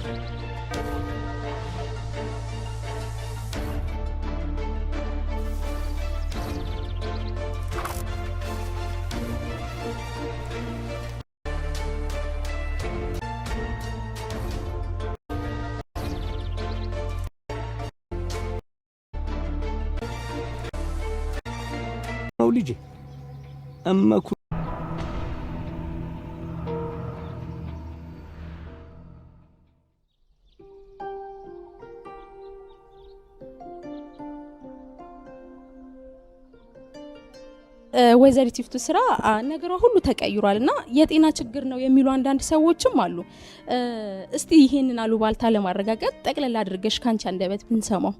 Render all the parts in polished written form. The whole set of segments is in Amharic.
ነው ልጄ እመኩ። ወይዘሪት ይፍቱ ስራ ነገሯ ሁሉ ተቀይሯል እና የጤና ችግር ነው የሚሉ አንዳንድ ሰዎችም አሉ። እስቲ ይሄንን አሉባልታ ለማረጋገጥ ጠቅለል አድርገሽ ካንቺ አንደበት ብንሰማው።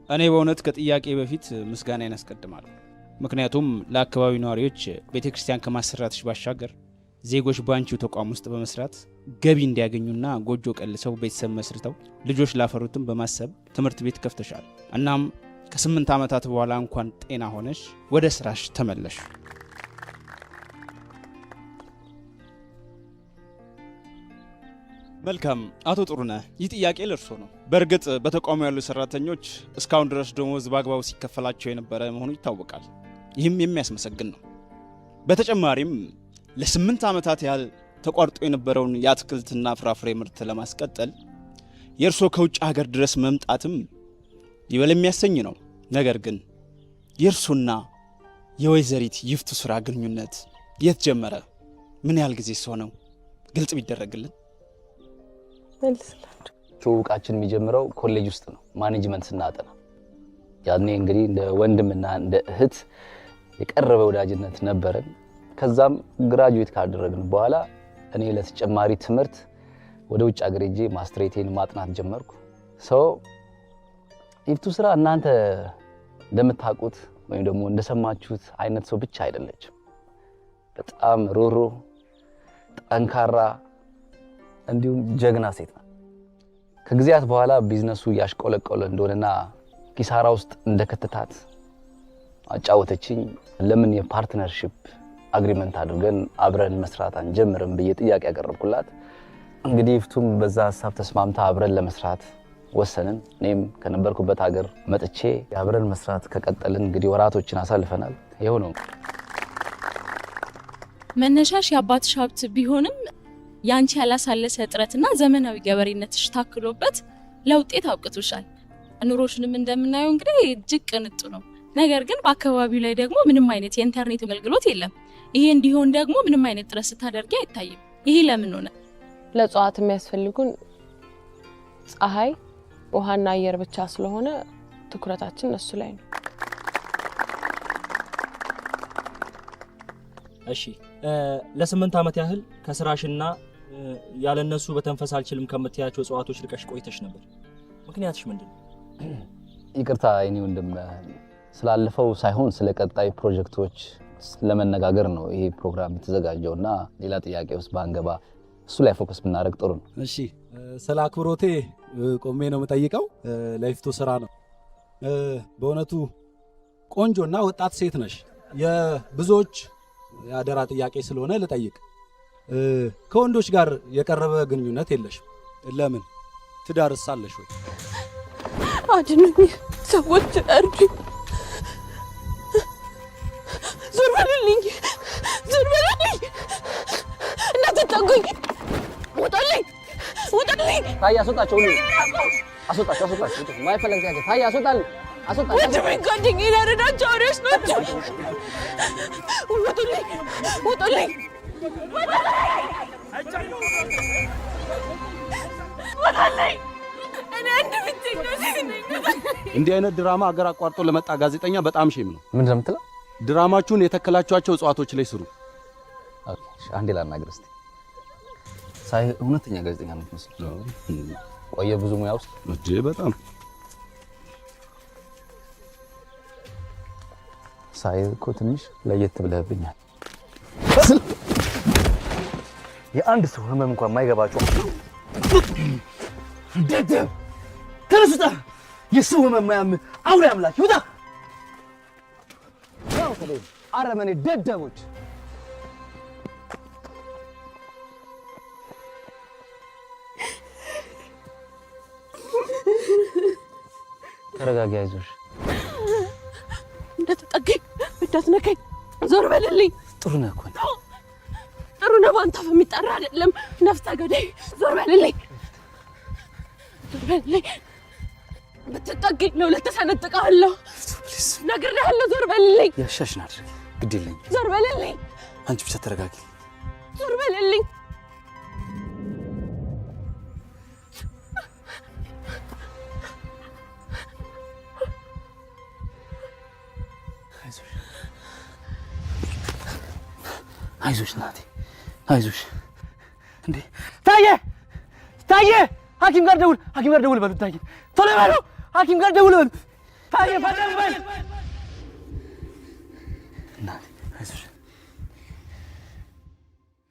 እኔ በእውነት ከጥያቄ በፊት ምስጋናዬን አስቀድማለሁ። ምክንያቱም ለአካባቢው ነዋሪዎች ቤተ ክርስቲያን ከማሰራትሽ ባሻገር ዜጎች ባንቺው ተቋም ውስጥ በመስራት ገቢ እንዲያገኙና ጎጆ ቀልሰው ቤተሰብ መስርተው ልጆች ላፈሩትም በማሰብ ትምህርት ቤት ከፍተሻል። እናም ከ8 ዓመታት በኋላ እንኳን ጤና ሆነሽ ወደ ስራሽ ተመለሽ። መልካም አቶ ጥሩነህ፣ ይህ ጥያቄ ለእርሶ ነው። በእርግጥ በተቋሙ ያሉ ሰራተኞች እስካሁን ድረስ ደሞዝ በአግባቡ ሲከፈላቸው የነበረ መሆኑ ይታወቃል። ይህም የሚያስመሰግን ነው። በተጨማሪም ለ8 ዓመታት ያህል ተቋርጦ የነበረውን የአትክልትና ፍራፍሬ ምርት ለማስቀጠል የእርሶ ከውጭ ሀገር ድረስ መምጣትም ይበል የሚያሰኝ ነው። ነገር ግን የእርሶና የወይዘሪት ይፍቱ ስራ ግንኙነት የት ጀመረ? ምን ያህል ጊዜ ሆነው? ግልጽ ቢደረግልን። መልስላቸው። ትውውቃችን የሚጀምረው ኮሌጅ ውስጥ ነው፣ management ስናጠና። ያኔ እንግዲህ እንደ ወንድምና እንደ እህት የቀረበ ወዳጅነት ነበረን። ከዛም graduate ካደረግን በኋላ እኔ ለተጨማሪ ትምህርት ወደ ውጭ ሀገር ሄጄ ማስትሬቴን ማጥናት ጀመርኩ። So ይፍቱ ስራ እናንተ እንደምታውቁት ወይም ደግሞ እንደሰማችሁት አይነት ሰው ብቻ አይደለችም። በጣም ሩህሩህ፣ ጠንካራ እንዲሁም ጀግና ሴት ናት። ከጊዜያት በኋላ ቢዝነሱ እያሽቆለቆለ እንደሆነና ኪሳራ ውስጥ እንደከተታት አጫወተችኝ። ለምን የ partnership agreement አድርገን አብረን መስራት አንጀምርም ብዬ ጥያቄ ያቀረብኩላት። እንግዲህ ይፍቱም በዛ ሀሳብ ተስማምታ አብረን ለመስራት ወሰንን። እኔም ከነበርኩበት ሀገር መጥቼ አብረን መስራት ከቀጠልን እንግዲህ ወራቶችን አሳልፈናል። ይኸው ነው። መነሻሽ የአባትሽ ሀብት ቢሆንም ያንቺ ያላሳለሰ ጥረትና ዘመናዊ ገበሬነትሽ ታክሎበት ለውጤት አብቅቶሻል። ኑሮሽንም እንደምናየው እንግዲህ እጅግ ቅንጡ ነው። ነገር ግን በአካባቢው ላይ ደግሞ ምንም አይነት የኢንተርኔት አገልግሎት የለም። ይሄ እንዲሆን ደግሞ ምንም አይነት ጥረት ስታደርጊ አይታይም። ይሄ ለምን ሆነ? ለእጽዋት የሚያስፈልጉን ፀሐይ፣ ውሃና አየር ብቻ ስለሆነ ትኩረታችን እሱ ላይ ነው። እሺ፣ ለ8 ዓመት ያህል ከስራሽና ያለነሱ በተንፈስ አልችልም ከምትያቸው እጽዋቶች ርቀሽ ቆይተሽ ነበር። ምክንያትሽ ምንድን ነው? ይቅርታ የኔ ወንድም፣ ስላለፈው ሳይሆን ስለ ቀጣይ ፕሮጀክቶች ለመነጋገር ነው ይሄ ፕሮግራም የተዘጋጀውና ሌላ ጥያቄ ውስጥ ባንገባ እሱ ላይ focus ብናደርግ ጥሩ ነው። እሺ፣ ስለ አክብሮቴ ቆሜ ነው የምጠይቀው። ለይፍቱ ስራ ነው። በእውነቱ ቆንጆና ወጣት ሴት ነሽ። የብዙዎች የአደራ ጥያቄ ስለሆነ ልጠይቅ። ከወንዶች ጋር የቀረበ ግንኙነት የለሽም። ለምን? ትዳርስ አለሽ ወይ? አድኑኝ፣ ሰዎች እርዱኝ። ዞር በሉልኝ፣ ዞር በሉልኝ፣ እንዳትጠጉኝ። ውጡልኝ፣ ውጡልኝ። ታዬ አስወጣቸው፣ ሁሉ አስወጣቸው፣ አስወጣቸው። የማይፈለግ ጥያቄ። ታዬ አስወጣልኝ፣ አስወጣቸው። ወንድሜ ጓደኛዬን ያረዳቸው አውሬዎች ናቸው። ውጡልኝ፣ ውጡልኝ፣ ውጡልኝ። እኔ አንድ ብቸኛ ሴት ነኝ። እንዲህ አይነት ድራማ አገር አቋርጦ ለመጣ ጋዜጠኛ በጣም shame ነው። ምንድን ነው የምትለው? ድራማችሁን የተከላችኋቸው እጽዋቶች ላይ ስሩ። Okay፣ አንዴ ላናግር እስቲ። ሳይ እውነተኛ ጋዜጠኛ ነው የምትመስለው። ቆየ ብዙ ሙያ ውስጥ እጄ በጣም ሳይ እኮ ትንሽ ለየት ብለህብኛል። የአንድ ሰው ህመም እንኳን የማይገባቸው ደደብ ተነስ ውጣ! የሰው ህመም የማያምን አውሬ አምላክ ይውጣ! አረመኔ ደደቦች። ተረጋጊ፣ አይዞሽ። እንዳትጠጋኝ፣ እንዳትነካኝ፣ ዞር በልልኝ። ጥሩ ነህ እኮ። ጥሩ ነህ በአንተ አፍ የሚጠራ አይደለም። ነፍሰ ገዳይ፣ ዞር በልልኝ፣ ዞር በልልኝ። ብትጠጋኝ ለሁለት እሰነጥቀሃለሁ። ነግሬሃለሁ፣ ዞር በልልኝ። ያሻሽን አድርጊ፣ ግድ የለኝም። ዞር በልልኝ። አንቺ ብቻ ተረጋጊ። ዞር በልልኝ። አይዞሽ እናቴ፣ አይዞሽ። እንዴ ታየ፣ ታየ፣ ሐኪም ጋር ደውል፣ ሐኪም ጋር ደውል በሉ። ታየ ቶሎ በሉ፣ ሐኪም ጋር ደውል በሉ። ታየ ፈጠን በል እናቴ፣ አይዞሽ።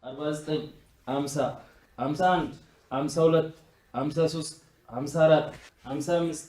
49 50 51 52 53 54 55።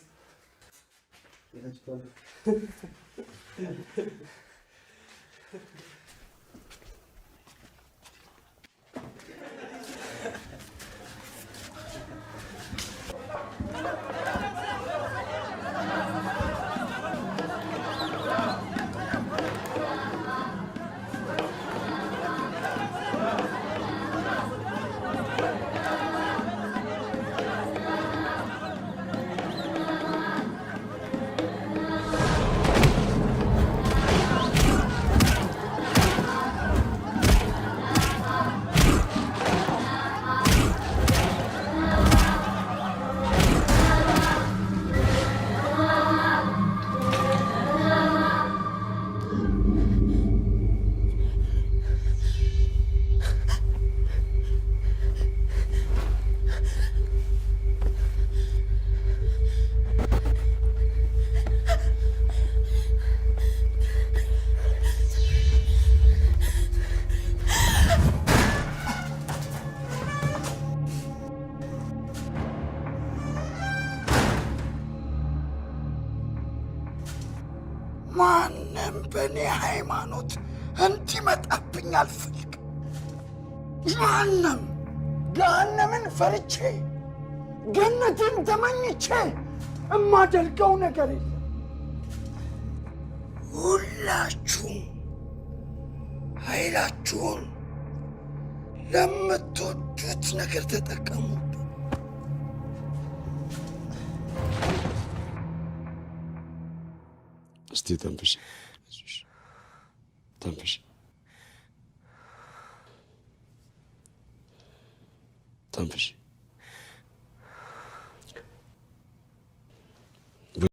ማንም በእኔ ሃይማኖት እንዲመጣብኝ አልፈልግም። ማንም ገሃነምን ፈርቼ ገነትን ተመኝቼ እማደርገው ነገር የለም። ሁላችሁም ኃይላችሁን ለምትወዱት ነገር ተጠቀሙበት። እስቲ ተንፍሽ፣ ተንፍሽ፣ ተንፍሽ።